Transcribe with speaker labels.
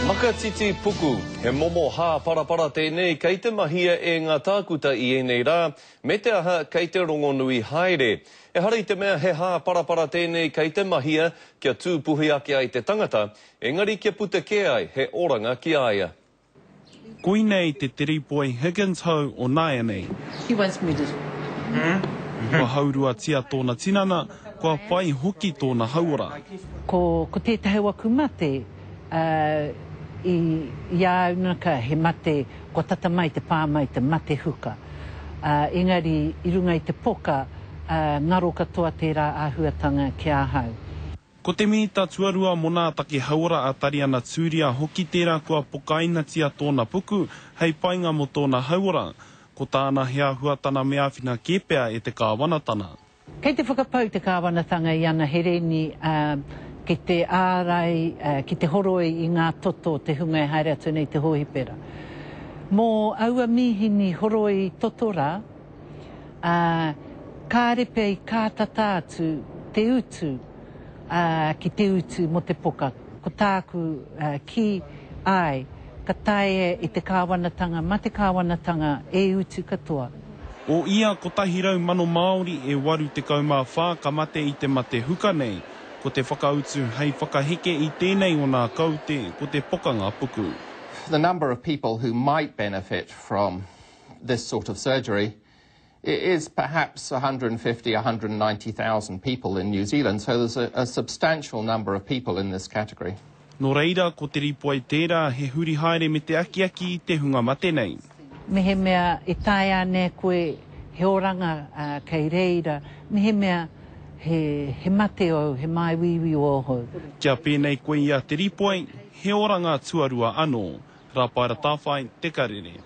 Speaker 1: Makatiti puku, he momo hāparapara tēnei kei te mahia e ngā tākuta i ēnei rā, me te aha kei te rongonui haere. Ehara i te mea he hāparapara tēnei kei te mahia kia tūpuhi ake ai te tangata, engari kia puta kē ai he oranga ki a ia.
Speaker 2: Koinei te Teripoi Higgins hou o nāianei.
Speaker 3: He wants me to.
Speaker 2: Kua hauruatia tōna tinana, kua pai hoki tōna hauora.
Speaker 3: Ko, ko tētahi o aku mate, uh, i, i a au naka he mate, kua tata mai te pā mai te mate huka. Uh, engari, i runga i te poka, uh, ngaro katoa tērā āhuatanga ki ahau.
Speaker 2: Ko te Minita Tuarua mō nā Take Hauora a Tariana Tūria hoki tērā kua pokainatia tōna puku hei painga mō tōna hauora. Ko tāna he āhuatana me āwhina kē pea e te kāwanatana.
Speaker 3: Kei te whakapau te kāwanatanga i ana hereni ki te ārai, ki te horoi i ngā toto o te hunga e haere atu nei i te hōhipera. Mō aua mīhini horoi toto rā, ā, kāre pea i kātata atu te utu, ā, ki te utu mō te poka. Ko tāku kī, āe, ka taea e te kāwanatanga, mā te kāwanatanga e utu katoa.
Speaker 2: O ia 100,000 Māori e 84 ka mate i te mate huka nei, ko te whakautu hei whakaheke i tēnei o nā kaute ko te pokanga puku.
Speaker 4: The number of people who might benefit from this sort of surgery is perhaps 150, 190,000 people in New Zealand, so there's a, a substantial number of people in this category.
Speaker 2: Nō reira, ko Te Rīpoai tērā he huri haere me te akiaki i te hunga mate nei.
Speaker 3: Mehemea e taea ana e koe he oranga kei reira, mehemea he, he mate ou, he māuiui ōhou.
Speaker 2: Kia pēnei koe i a Te Rīpoai, he oranga tuarua anō. Rāpaera Tāwhai, Te Karere.